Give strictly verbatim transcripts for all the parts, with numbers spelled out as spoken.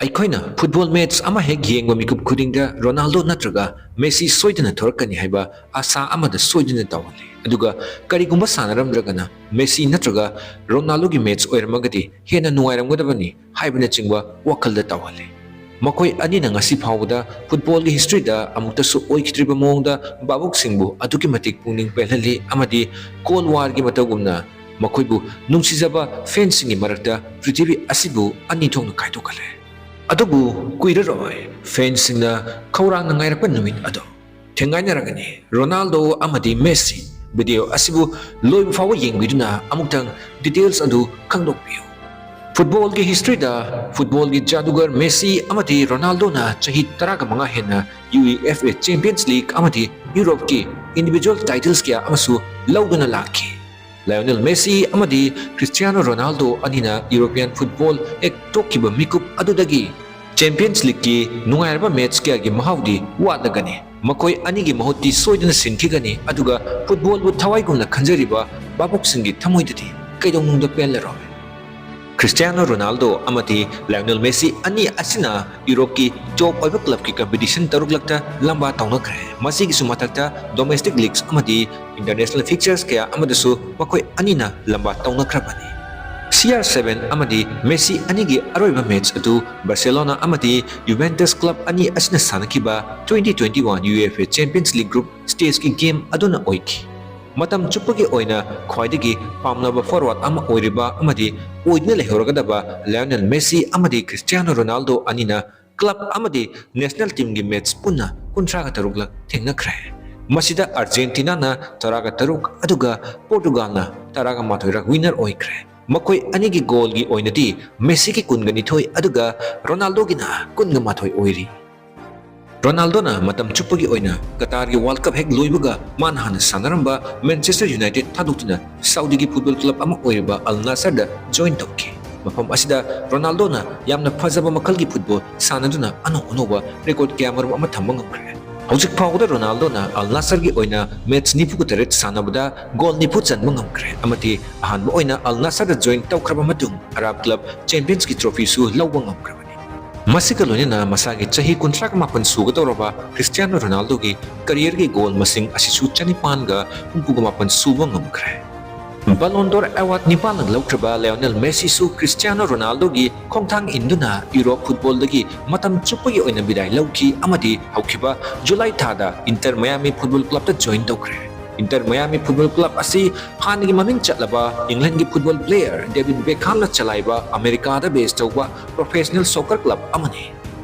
ꯑꯩꯈꯣꯏꯅ football match ꯑꯃ ꯍꯦꯛ ꯌꯦꯡꯕ ꯃꯤꯀꯨꯞ ꯈꯨꯗꯤꯡꯗ ꯔꯣꯅꯥꯜꯗꯣ ꯅꯠꯇ꯭ꯔꯒ ꯃꯦꯁꯤ ꯁꯣꯏꯗꯅ ꯊꯣꯔꯛꯀꯅꯤ ꯍꯥꯏꯕ ꯑꯥꯁꯥ ꯑꯃꯗ ꯁꯣꯏꯗꯅ ꯇꯧꯍꯜꯂꯤ꯫ ꯑꯗꯨꯒ ꯀꯔꯤꯒꯨꯝꯕ ꯁꯥꯟꯅꯔꯝꯗ꯭ꯔꯒꯅ ꯃꯦꯁꯤ ꯅꯠꯇ꯭ꯔꯒ ꯔꯣꯅꯥꯜꯗꯣꯒꯤ ꯃꯦꯠꯆ ꯑꯣꯏꯔꯝꯃꯒꯗꯤ ꯍꯦꯟꯅ ꯅꯨꯡꯉꯥꯏꯔꯝꯒꯗꯕꯅꯤ ꯍꯥꯏꯕꯅꯆꯤꯡꯕ ꯋꯥꯈꯜꯗ ꯇꯧꯍꯜꯂꯤ꯫ ꯃꯈꯣꯏ ꯑꯅꯤꯅ ꯉꯁꯤ ꯐꯥꯎꯕꯗ ꯐꯨꯠꯕꯣꯜꯒꯤ ꯍꯤꯁꯇ꯭ꯔꯤꯗ ꯑꯃꯨꯛꯇꯁꯨ ꯑꯣꯏꯈꯤꯗ꯭ꯔꯤꯕ ꯃꯑꯣꯡꯗ ꯚꯥꯕꯨꯛꯁꯤꯡꯕꯨ ꯑꯗꯨꯛꯀꯤ ꯃꯇꯤꯛ ꯄꯨꯛꯅꯤꯡ ꯄꯦꯜꯍꯜꯂꯤ ꯑꯃꯗꯤ ꯀꯣꯜ ꯋꯥꯔꯒꯤ ꯃꯇꯧꯒꯨꯝꯅ ꯃꯈꯣꯏꯕꯨ ꯅꯨꯡꯁꯤꯖꯕ ꯐꯦꯟꯁꯤꯡꯒꯤ ꯃꯔꯛꯇ ꯄ꯭ꯔꯤꯊꯤꯕꯤ ꯑꯁꯤꯕꯨ ꯑꯅꯤ ꯊꯣꯛꯅ ꯈꯥꯏꯗꯣꯛꯍꯜꯂꯦ꯫ ꯑꯗꯨꯕꯨ ꯀꯨꯏꯔꯔꯣꯏ ꯐꯦꯟꯁꯤꯡꯅ ꯈꯧꯔꯥꯡꯅ ꯉꯥꯏꯔꯛꯄ ꯅꯨꯃꯤꯠ ꯑꯗꯣ ꯊꯦꯡꯒꯥꯏꯅꯔꯒꯅꯤ꯫ ꯔꯣꯅꯥꯜꯗꯣ ꯑꯃꯗꯤ ꯃꯦꯁꯤ ꯚꯤꯗꯤꯑꯣ ꯑꯁꯤꯕꯨ ꯂꯣꯏꯕ ꯐꯥꯎꯕ ꯌꯦꯡꯕꯤꯗꯨꯅ ꯑꯃꯨꯛꯇꯪ ꯗꯤꯇꯦꯜꯁ ꯑꯗꯨ ꯈꯪꯗꯣꯛꯄꯤꯌꯨ꯫ ꯐꯨꯠꯕꯣꯜꯒꯤ ꯍꯤꯁꯇ꯭ꯔꯤꯗ ꯐꯨꯠꯕꯣꯜꯒꯤ ꯖꯥꯗꯨꯒꯔ ꯃꯦꯁꯤ ꯑꯃꯗꯤ ꯔꯣꯅꯥꯜꯗꯣꯅ ꯆꯍꯤ ꯇꯔꯥꯒ ꯃꯉꯥ ꯍꯦꯟꯅ U E F A champions league ꯑꯃꯗꯤ ꯌꯨꯔꯣꯞꯀꯤ ꯏꯟꯗꯤꯚꯤꯖꯨꯋꯦꯜ ꯇꯥꯏꯇꯜꯁ ꯀꯌꯥ ꯑꯃꯁꯨ ꯂꯧꯗꯨꯅ ꯂꯥꯛꯈꯤ꯫ ꯂꯥꯏꯑꯣꯅꯦꯜ ꯃꯦꯁꯤ ꯑꯃꯗꯤ ꯈ꯭ꯔꯤꯁꯇꯤꯌꯥꯅꯣ ꯔꯣꯅꯥꯜꯗꯣ ꯑꯅꯤꯅ ꯌꯨꯔꯣꯄꯤꯌꯥꯟ ꯐꯨꯠꯕꯣꯜ ꯍꯦꯛ ꯇꯣꯛꯈꯤꯕ ꯃꯤꯀꯨꯞ ꯑꯗꯨꯗꯒꯤ ꯆꯦꯝꯄꯤꯌꯟꯁ ꯂꯤꯒꯀꯤ ꯅꯨꯡꯉꯥꯏꯔꯕ ꯃꯦꯠꯆ ꯀꯌꯥꯒꯤ ꯃꯍꯥꯎꯗꯤ ꯋꯥꯠꯂꯒꯅꯤ꯫ ꯃꯈꯣꯏ ꯑꯅꯤꯒꯤ ꯃꯍꯨꯠꯇꯤ ꯁꯣꯏꯗꯅ ꯁꯤꯟꯈꯤꯒꯅꯤ, ꯑꯗꯨꯒ ꯐꯨꯠꯕꯣꯜꯕꯨ ꯊꯋꯥꯏꯒꯨꯝꯅ ꯈꯟꯖꯔꯤꯕ ꯚꯥꯕꯨꯛꯁꯤꯡꯒꯤ ꯊꯃꯣꯏꯗꯗꯤ ꯀꯩꯗꯧꯅꯨꯡꯗ ꯄꯦꯜꯂꯔꯣꯏ꯫ ꯈ꯭ꯔꯤꯁꯇꯤꯌꯥꯅꯣ ꯔꯣꯅꯥꯜꯗꯣ ꯑꯃꯗꯤ ꯂꯥꯏꯑꯣꯅꯦꯜ ꯃꯦꯁꯤ ꯑꯅꯤ ꯑꯁꯤꯅ ꯌꯨꯔꯣꯞꯀꯤ ꯇꯣꯞ ꯑꯣꯏꯕ ꯀ꯭ꯂꯕꯀꯤ ꯀꯝꯄꯤꯇꯤꯁꯟ ꯇꯔꯨꯛꯂꯛꯇ ꯂꯝꯕꯥ ꯇꯧꯅꯈ꯭ꯔꯦ꯫ ꯃꯁꯤꯒꯤꯁꯨ ꯃꯊꯛꯇ ꯗꯣꯃꯦꯁꯇꯤꯛ ꯂꯤꯒꯁ ꯑꯃꯗꯤ ꯏꯟꯇꯔꯅꯦꯁꯅꯦꯜ ꯐꯤꯛꯆꯔꯁ ꯀꯌꯥ ꯑꯃꯗꯁꯨ ꯃꯈꯣꯏ ꯑꯅꯤꯅ ꯂꯝꯕꯥ ꯇꯧꯅꯈ꯭ꯔꯕꯅꯤ꯫ ꯁꯤ ꯑꯥꯔ ꯁꯚꯦꯟ ꯑꯃꯗꯤ ꯃꯦꯁꯤ ꯑꯅꯤꯒꯤ ꯑꯔꯣꯏꯕ ꯃꯦꯠꯆ ꯑꯗꯨ ꯕꯥꯔꯁꯦꯂꯣꯅꯥ ꯑꯃꯗꯤ ꯌꯨꯚꯦꯟꯇꯁ ꯀ꯭ꯂꯕ ꯑꯅꯤ ꯑꯁꯤꯅ ꯁꯥꯟꯅꯈꯤꯕ twenty twenty one U F A champions league group ꯁ꯭ꯇꯦꯖꯀꯤ ꯒꯦꯝ ꯑꯗꯨꯅ ꯑꯣꯏꯈꯤ꯫ ꯃꯇꯝ ꯆꯨꯞꯄꯒꯤ ꯑꯣꯏꯅ ꯈ꯭ꯋꯥꯏꯗꯒꯤ ꯄꯥꯝꯅꯕ ꯐꯣꯔꯋꯥꯔꯗ ꯑꯃ ꯑꯣꯏꯔꯤꯕ ꯑꯃꯗꯤ ꯑꯣꯏꯗꯨꯅ ꯂꯩꯍꯧꯔꯒꯗꯕ ꯂꯥꯏꯑꯣꯅꯦꯜ ꯃꯦꯁꯤ ꯑꯃꯗꯤ ꯈ꯭ꯔꯤꯁꯇꯤꯌꯥꯅꯣ ꯔꯣꯅꯥꯜꯗꯣ ꯑꯅꯤꯅ ꯀ꯭ꯂꯕ ꯑꯃꯗꯤ ꯅꯦꯁꯅꯦꯜ ꯇꯤꯝꯒꯤ ꯃꯦꯠꯆ ꯄꯨꯟꯅ ꯀꯨꯟꯊ꯭ꯔꯥꯒ ꯇꯔꯨꯛꯂꯛ ꯊꯦꯡꯅꯈ꯭ꯔꯦ꯫ ꯃꯁꯤꯗ ꯑꯥꯔꯖꯦꯟꯇꯤꯅꯥꯅ ꯇꯔꯥꯒ ꯇꯔꯨꯛ ꯑꯗꯨꯒ ꯄꯣꯔꯇꯨꯒꯥꯜꯅ ꯇꯔꯥꯒ ꯃꯥꯊꯣꯏꯔꯛ ꯋꯤꯟꯅꯔ ꯑꯣꯏꯈ꯭ꯔꯦ꯫ ꯃꯈꯣꯏ ꯑꯅꯤꯒꯤ ꯒꯣꯜꯒꯤ ꯑꯣꯏꯅꯗꯤ ꯃꯦꯁꯤꯒꯤ ꯀꯨꯟꯒ ꯅꯤꯊꯣꯏ ꯑꯗꯨꯒ ꯔꯣꯅꯥꯜꯗꯣꯒꯤꯅ ꯀꯨꯟꯒ ꯃꯥꯊꯣꯏ ꯑꯣꯏꯔꯤ꯫ ꯔꯣꯅꯥꯜꯗꯣꯅ ꯃꯇꯝ ꯆꯨꯞꯄꯒꯤ ꯑꯣꯏꯅ ꯀꯇꯥꯔꯒꯤ ꯋꯥꯔꯜꯗ ꯀꯞ ꯍꯦꯛ ꯂꯣꯏꯕꯒ ꯃꯥꯅ ꯍꯥꯟꯅ ꯁꯥꯟꯅꯔꯝꯕ ꯃꯦꯟꯆꯦꯁꯇꯔ ꯌꯨꯅꯥꯏꯇꯦꯗ ꯊꯥꯗꯣꯛꯇꯨꯅ ꯁꯥꯎꯗꯤꯒꯤ ꯐꯨꯠꯕꯣꯜ ꯀ꯭ꯂꯕ ꯑꯃ ꯑꯣꯏꯔꯤꯕ ꯑꯜ ꯅꯥꯁꯔꯗ ꯖꯣꯏꯟ ꯇꯧꯈꯤ꯫ ꯃꯐꯝ ꯑꯁꯤꯗ ꯔꯣꯅꯥꯜꯗꯣꯅ ꯌꯥꯝꯅ ꯐꯖꯕ ꯃꯈꯜꯒꯤ ꯐꯨꯠꯕꯣꯜ ꯁꯥꯟꯅꯗꯨꯅ ꯑꯅꯧ ꯑꯅꯧꯕ ꯔꯦꯀꯣꯔꯗ ꯀꯌꯥꯃꯔꯨꯝ ꯑꯃ ꯊꯝꯕ ꯉꯝꯈ꯭ꯔꯦ꯫ ꯍꯧꯖꯤꯛ ꯐꯥꯎꯕꯗ ꯔꯣꯅꯥꯜꯗꯣꯅ ꯑꯜ ꯅꯥꯁꯔꯒꯤ ꯑꯣꯏꯅ ꯃꯦꯠꯆ ꯅꯤꯐꯨꯒ ꯇꯔꯦꯠ ꯁꯥꯟꯅꯕꯗ ꯒꯣꯜ ꯅꯤꯐꯨ ꯆꯟꯕ ꯉꯝꯈ꯭ꯔꯦ ꯑꯃꯗꯤ ꯑꯍꯥꯟꯕ ꯑꯣꯏꯅ ꯑꯜ ꯅꯥꯁꯔꯗ ꯖꯣꯏꯟ ꯇꯧꯈ꯭ꯔꯕ ꯃꯇꯨꯡ ꯑꯔꯥꯕ ꯀ꯭ꯂꯕ ꯆꯦꯝꯄꯤꯌꯟꯁꯀꯤ ꯇ꯭ꯔꯣꯐꯤꯁꯨ ꯂꯧꯕ ꯉꯝꯈ꯭ꯔꯕꯅꯤ꯫ ꯃꯁꯤꯒ ꯂꯣꯏꯅꯅ ꯃꯁꯥꯒꯤ ꯆꯍꯤ ꯀꯨꯟꯊ꯭ꯔꯥꯒ ꯃꯥꯄꯟ ꯁꯨꯒꯗꯧꯔꯕ ꯈ꯭ꯔꯤꯁꯇꯤꯌꯥꯅꯣ ꯔꯣꯅꯥꯜꯗꯣꯒꯤ ꯀꯔꯤꯌꯔꯒꯤ ꯒꯣꯜ ꯃꯁꯤꯡ ꯑꯁꯤꯁꯨ ꯆꯅꯤꯄꯥꯟꯒ ꯍꯨꯝꯐꯨꯒ ꯃꯥꯄꯟ ꯁꯨꯕ ꯉꯝꯈ꯭ꯔꯦ꯫ ꯕꯂꯣꯟ ꯗꯣꯔ ꯑꯦꯋꯥꯔꯗ ꯅꯤꯄꯥꯟꯂꯛ ꯂꯧꯈ꯭ꯔꯕ ꯂꯤꯑꯣꯅꯦꯜ ꯃꯦꯁꯤꯁꯨ ꯈ꯭ꯔꯤꯁꯇꯤꯌꯥꯅꯣ ꯔꯣꯅꯥꯜꯗꯣꯒꯤ ꯈꯣꯡꯊꯥꯡ ꯏꯟꯗꯨꯅ ꯌꯨꯔꯣꯞ ꯐꯨꯠꯕꯣꯜꯗꯒꯤ ꯃꯇꯝ ꯆꯨꯞꯄꯒꯤ ꯑꯣꯏꯅ ꯕꯤꯗꯥꯏ ꯂꯧꯈꯤ ꯑꯃꯗꯤ ꯍꯧꯈꯤꯕ ꯖꯨꯂꯥꯏ ꯊꯥꯗ ꯏꯟꯇꯔ ꯃꯌꯥꯃꯤ ꯐꯨꯠꯕꯣꯜ ꯀ꯭ꯂꯕꯇ ꯖꯣꯏꯟ ꯇꯧꯈ꯭ꯔꯦ꯫ ꯏꯟꯇꯔ ꯃꯌꯥꯃꯤ ꯐꯨꯠꯕꯣꯜ ꯀ꯭ꯂꯕ ꯑꯁꯤ ꯍꯥꯟꯅꯒꯤ ꯃꯃꯤꯡ ꯆꯠꯂꯕ ꯏꯪꯂꯦꯟꯒꯤ ꯐꯨꯠꯕꯣꯜ ꯄ꯭ꯂꯦꯌꯔ ꯗꯦꯕꯤꯗ ꯕꯦꯀꯥꯝꯅ ꯆꯂꯥꯏꯕ ꯑꯃꯦꯔꯤꯀꯥꯗ ꯕꯦꯁ ꯇꯧꯕ ꯄ꯭ꯔꯣꯐꯦꯁꯅꯦꯜ ꯁꯣꯀꯔ ꯀ꯭ꯂꯕ ꯑꯃꯅꯤ꯫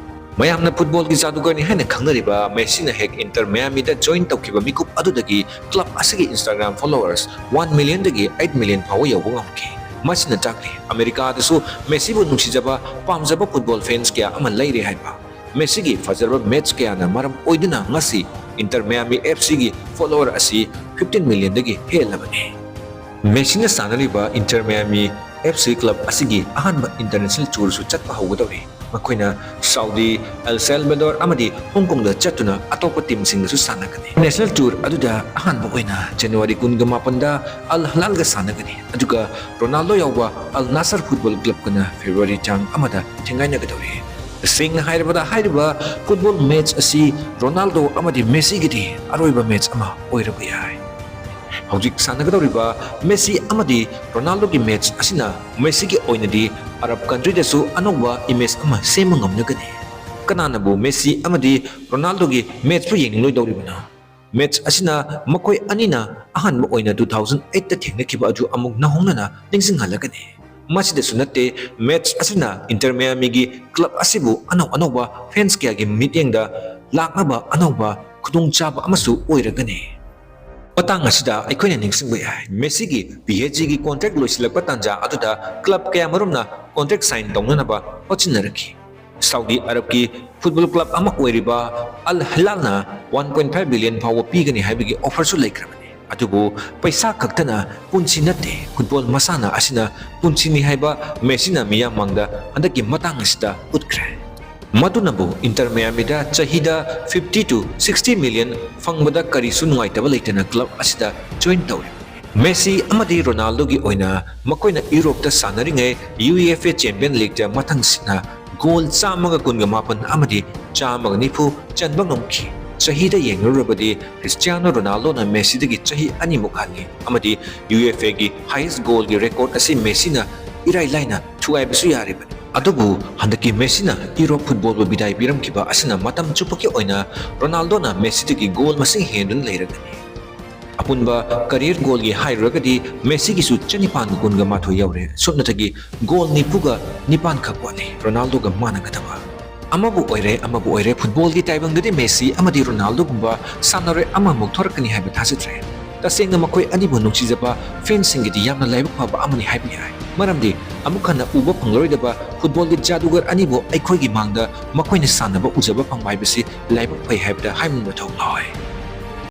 ꯃꯌꯥꯝꯅ ꯐꯨꯠꯕꯣꯜꯒꯤ ꯖꯥꯗꯨꯒꯔꯅꯤ ꯍꯥꯏꯅ ꯈꯪꯅꯔꯤꯕ ꯃꯦꯁꯤꯅ ꯍꯦꯛ ꯏꯟꯇꯔ ꯃꯌꯥꯃꯤꯗ ꯖꯣꯏꯟ ꯇꯧꯈꯤꯕ ꯃꯤꯀꯨꯞ ꯑꯗꯨꯗꯒꯤ ꯀ꯭ꯂꯕ ꯑꯁꯤꯒꯤ Instagram followers one millionꯗꯒꯤ eight million ꯐꯥꯎꯕ ꯌꯧꯕ ꯉꯝꯈꯤ꯫ ꯃꯁꯤꯅ ꯇꯥꯛꯂꯤ ꯑꯃꯦꯔꯤꯀꯥꯗꯁꯨ ꯃꯦꯁꯤꯕꯨ ꯅꯨꯡꯁꯤꯖꯕ, ꯄꯥꯝꯖꯕ ꯐꯨꯠꯕꯣꯜ ꯐꯦꯟꯁ ꯀꯌꯥ ꯑꯃ ꯂꯩꯔꯦ ꯍꯥꯏꯕ꯫ ꯃꯦꯁꯤꯒꯤ ꯐꯖꯔꯕ ꯃꯦꯆ ꯀꯌꯥꯅ ꯃꯔꯝ ꯑꯣꯏꯗꯨꯅ ꯉꯁꯤ ꯏꯟꯇꯔ ꯃꯌꯥꯃꯤ ꯑꯦꯐ ꯁꯤꯒꯤ ꯐꯣꯂꯣꯋꯔ ꯑꯁꯤ fifteen millionꯗꯒꯤ ꯍꯦꯜꯂꯕꯅꯤ꯫ ꯃꯦꯁꯤꯅ ꯁꯥꯟꯅꯔꯤꯕ ꯏꯟꯇꯔ ꯃꯌꯥꯃꯤ ꯑꯦꯐ ꯁꯤ ꯀ꯭ꯂꯕ ꯑꯁꯤꯒꯤ ꯑꯍꯥꯟꯕ ꯏꯟꯇꯔꯅꯦꯁꯅꯦꯜ ꯇꯨꯔꯁꯨ ꯆꯠꯄ ꯍꯧꯒꯗꯧꯔꯤ꯫ ꯃꯈꯣꯏꯅ ꯁꯥꯎꯗꯤ, ꯑꯦꯜ ꯁꯦꯜꯕꯦꯗꯣꯔ ꯑꯃꯗꯤ ꯍꯣꯡꯀꯣꯡꯗ ꯆꯠꯇꯨꯅ ꯑꯇꯣꯞꯄ ꯇꯤꯝꯁꯤꯡꯒꯁꯨ ꯁꯥꯟꯅꯒꯅꯤ꯫ ꯅꯦꯁꯅꯦꯜ ꯇꯨꯔ ꯑꯗꯨꯗ ꯑꯍꯥꯟꯕ ꯑꯣꯏꯅ ꯖꯅꯋꯥꯔꯤ ꯀꯨꯟꯒ ꯃꯥꯄꯟꯗ ꯑꯜ ꯍꯂꯥꯜꯒ ꯁꯥꯟꯅꯒꯅꯤ, ꯑꯗꯨꯒ ꯔꯣꯅꯥꯜꯗꯣ ꯌꯥꯎꯕ ꯑꯜ ꯅꯥꯁꯔ ꯐꯨꯠꯕꯣꯜ ꯀ꯭ꯂꯕꯀꯅ ꯐꯦꯕ꯭ꯔꯨꯋꯥꯔꯤ ꯇꯥꯡ ꯑꯃꯗ ꯊꯦꯡꯒꯥꯏꯅꯒꯗꯧꯔꯤ꯫ ꯇꯁꯦꯡꯅ ꯍꯥꯏꯔꯕꯗ, ꯍꯥꯏꯔꯤꯕ ꯐꯨꯠꯕꯣꯜ ꯃꯦꯆ ꯑꯁꯤ ꯔꯣꯅꯥꯜꯗꯣ ꯑꯃꯗꯤ ꯃꯦꯁꯤꯒꯤꯗꯤ ꯑꯔꯣꯏꯕ ꯃꯦꯆ ꯑꯃ ꯑꯣꯏꯔꯕ ꯌꯥꯏ꯫ ꯍꯧꯖꯤꯛ ꯁꯥꯟꯅꯒꯗꯧꯔꯤꯕ ꯃꯦꯁꯤ ꯑꯃꯗꯤ ꯔꯣꯅꯥꯜꯗꯣꯒꯤ ꯃꯦꯆ ꯑꯁꯤꯅ ꯃꯦꯁꯤꯒꯤ ꯑꯣꯏꯅꯗꯤ ꯑꯔꯕ ꯀꯟꯇ꯭ꯔꯤꯗꯁꯨ ꯑꯅꯧꯕ ꯏꯃꯦꯖ ꯑꯃ ꯁꯦꯝꯕ ꯉꯝꯂꯒꯅꯤ꯫ ꯀꯅꯥꯅꯕꯨ ꯃꯦꯁꯤ ꯑꯃꯗꯤ ꯔꯣꯅꯥꯜꯗꯣꯒꯤ ꯃꯦꯆꯄꯨ ꯌꯦꯡꯅꯤꯡꯂꯣꯏꯗꯧꯔꯤꯕꯅꯣ? ꯃꯦꯆ ꯑꯁꯤꯅ ꯃꯈꯣꯏ ꯑꯅꯤꯅ ꯑꯍꯥꯟꯕ ꯑꯣꯏꯅ two thousand eight ꯊꯦꯡꯅꯈꯤꯕ ꯑꯗꯨ ꯑꯃꯨꯛ ꯅꯧꯍꯧꯅꯅ ꯅꯤꯡꯁꯤꯡꯍꯜꯂꯒꯅꯤ꯫ ꯃꯁꯤꯗꯁꯨ ꯅꯠꯇꯦ, ꯃꯦꯆ ꯑꯁꯤꯅ ꯏꯟꯇꯔ ꯃꯌꯥꯃꯤꯒꯤ ꯀ꯭ꯂꯕ ꯑꯁꯤꯕꯨ ꯑꯅꯧ ꯑꯅꯧꯕ ꯐꯦꯟꯁ ꯀꯌꯥꯒꯤ ꯃꯤꯠꯌꯦꯡꯗ ꯂꯥꯛꯅꯕ ꯑꯅꯧꯕ ꯈꯨꯗꯣꯡꯆꯥꯕ ꯑꯃꯁꯨ ꯑꯣꯏꯔꯒꯅꯤ꯫ ꯃꯇꯥꯡ ꯑꯁꯤꯗ ꯑꯩꯈꯣꯏꯅ ꯅꯤꯡꯁꯤꯡꯕ ꯌꯥꯏ, ꯃꯦꯁꯤꯒꯤ ꯄꯤ ꯑꯦꯁ ꯖꯤꯒꯤ ꯀꯣꯟꯇ꯭ꯔꯦꯛ ꯂꯣꯏꯁꯤꯜꯂꯛꯄ ꯇꯥꯟꯖꯥ ꯑꯗꯨꯗ ꯀ꯭ꯂꯕ ꯀꯌꯥꯃꯔꯨꯝꯅ ꯀꯣꯟꯇ꯭ꯔꯦꯛ ꯁꯥꯏꯟ ꯇꯧꯅꯅꯕ ꯍꯣꯠꯆꯤꯟꯅꯔꯛꯈꯤ꯫ ꯁꯥꯎꯗꯤ ꯑꯔꯕꯀꯤ ꯐꯨꯠꯕꯣꯜ ꯀ꯭ꯂꯕ ꯑꯃ ꯑꯣꯏꯔꯤꯕ ꯑꯜ ꯍꯤꯂꯥꯜꯅ one point five billion ꯐꯥꯎꯕ ꯄꯤꯒꯅꯤ ꯍꯥꯏꯕꯒꯤ ꯑꯣꯐꯔꯁꯨ ꯂꯩꯈ꯭ꯔꯕꯅꯤ꯫ ꯑꯗꯨꯕꯨ ꯄꯩꯁꯥ ꯈꯛꯇꯅ ꯄꯨꯟꯁꯤ ꯅꯠꯇꯦ, ꯐꯨꯠꯕꯣꯜ ꯃꯁꯥꯟꯅ ꯑꯁꯤꯅ ꯄꯨꯟꯁꯤꯅꯤ ꯍꯥꯏꯕ ꯃꯦꯁꯤꯅ ꯃꯤꯌꯥꯝ ꯃꯥꯡꯗ ꯍꯟꯗꯛꯀꯤ ꯃꯇꯥꯡ ꯑꯁꯤꯗ ꯎꯠꯈ꯭ꯔꯦ꯫ ꯃꯗꯨꯅꯕꯨ ꯏꯟꯇꯔ ꯃꯌꯥꯃꯤꯗ ꯆꯍꯤꯗ fifty to sixty million ꯐꯪꯕꯗ ꯀꯔꯤꯁꯨ ꯅꯨꯡꯉꯥꯏꯇꯕ ꯂꯩꯇꯅ ꯀ꯭ꯂꯕ ꯑꯁꯤꯗ ꯖꯣꯏꯟ ꯇꯧꯔꯤꯕꯅꯤ꯫ ꯃꯦꯁꯤ ꯑꯃꯗꯤ ꯔꯣꯅꯥꯜꯗꯣꯒꯤ ꯑꯣꯏꯅ ꯃꯈꯣꯏꯅ ꯌꯨꯔꯣꯞꯇ ꯁꯥꯟꯅꯔꯤꯉꯩ U E F A champion ꯂꯤꯒꯇ ꯃꯊꯪꯁꯤꯠꯅ goal ꯆꯥꯝꯃꯒ ꯀꯨꯟꯒ ꯃꯥꯄꯟ ꯑꯃꯗꯤ ꯆꯥꯝꯃꯒ ꯅꯤꯐꯨ ꯆꯟꯕ ꯉꯝꯈꯤ꯫ ꯆꯍꯤꯗ ꯌꯦꯡꯂꯨꯔꯕꯗꯤ ꯀ꯭ꯔꯤꯁꯇꯤꯌꯥꯅꯣ ꯔꯣꯅꯥꯜꯗꯣꯅ ꯃꯦꯁꯤꯗꯒꯤ ꯆꯍꯤ ꯑꯅꯤꯃꯨꯛ ꯍꯜꯂꯤ ꯑꯃꯗꯤ ꯌꯨ ꯑꯦꯐ ꯑꯦꯒꯤ highest ꯒꯣꯜꯒꯤ ꯔꯦꯀꯣꯔꯗ ꯑꯁꯤ ꯃꯦꯁꯤꯅ ꯏꯔꯥꯏ ꯂꯥꯏꯅ ꯊꯨꯒꯥꯏꯕꯁꯨ ꯌꯥꯔꯤꯕꯅꯤ꯫ ꯑꯗꯨꯕꯨ ꯍꯟꯗꯛꯀꯤ ꯃꯦꯁꯤꯅ ꯌꯨꯔꯣꯞ ꯐꯨꯠꯕꯣꯜꯕꯨ ꯕꯤꯗꯥꯏ ꯄꯤꯔꯝꯈꯤꯕ ꯑꯁꯤꯅ ꯃꯇꯝ ꯆꯨꯞꯄꯒꯤ ꯑꯣꯏꯅ ꯔꯣꯅꯥꯜꯗꯣꯅ ꯃꯦꯁꯤꯗꯒꯤ ꯒꯣꯜ ꯃꯁꯤꯡ ꯍꯦꯟꯗꯨꯅ ꯂꯩꯔꯒꯅꯤ꯫ ꯑꯄꯨꯟꯕ ꯀꯔꯤꯌꯔ ꯒꯣꯜꯒꯤ ꯍꯥꯏꯔꯨꯔꯒꯗꯤ ꯃꯦꯁꯤꯒꯤꯁꯨ ꯆꯅꯤꯄꯥꯟꯒ ꯀꯨꯟꯒ ꯃꯥꯊꯣꯏ ꯌꯧꯔꯦ꯫ ꯁꯨꯞꯅꯇꯒꯤ ꯒꯣꯜ ꯅꯤꯐꯨꯒ ꯅꯤꯄꯥꯟ ꯈꯛ ꯋꯥꯠꯂꯤ ꯔꯣꯅꯥꯜꯗꯣꯒ ꯃꯥꯟꯅꯒꯗꯕ꯫ ꯑꯃꯕꯨ ꯑꯣꯏꯔꯦ ꯑꯃꯕꯨ ꯑꯣꯏꯔꯦ, ꯐꯨꯠꯕꯣꯜꯒꯤ ꯇꯥꯏꯕꯪꯗꯗꯤ ꯃꯦꯁꯤ ꯑꯃꯗꯤ ꯔꯣꯅꯥꯜꯗꯣꯒꯨꯝꯕ ꯁꯥꯟꯅꯔꯣꯏ ꯑꯃꯃꯨꯛ ꯊꯣꯔꯛꯀꯅꯤ ꯍꯥꯏꯕ ꯊꯥꯖꯗ꯭ꯔꯦ꯫ ꯇꯁꯦꯡꯅ ꯃꯈꯣꯏ ꯑꯅꯤꯕꯨ ꯅꯨꯡꯁꯤꯖꯕ ꯐꯦꯟꯁꯤꯡꯒꯤꯗꯤ ꯌꯥꯝꯅ ꯂꯥꯏꯕꯛ ꯐꯕ ꯑꯃꯅꯤ ꯍꯥꯏꯕ ꯌꯥꯏ꯫ ꯃꯔꯝꯗꯤ ꯑꯃꯨꯛ ꯍꯟꯅ ꯎꯕ ꯐꯪꯂꯔꯣꯏꯗꯕ ꯐꯨꯠꯕꯣꯜꯒꯤ ꯖꯥꯗꯨꯒꯔ ꯑꯅꯤꯕꯨ ꯑꯩꯈꯣꯏꯒꯤ ꯃꯥꯡꯗ ꯃꯈꯣꯏꯅ ꯁꯥꯟꯅꯕ ꯎꯖꯕ ꯐꯪꯕ ꯍꯥꯏꯕꯁꯤ ꯂꯥꯏꯕꯛ ꯐꯩ ꯍꯥꯏꯕꯗ ꯍꯥꯏꯃꯟꯕ ꯊꯧ ꯂꯣꯏ꯫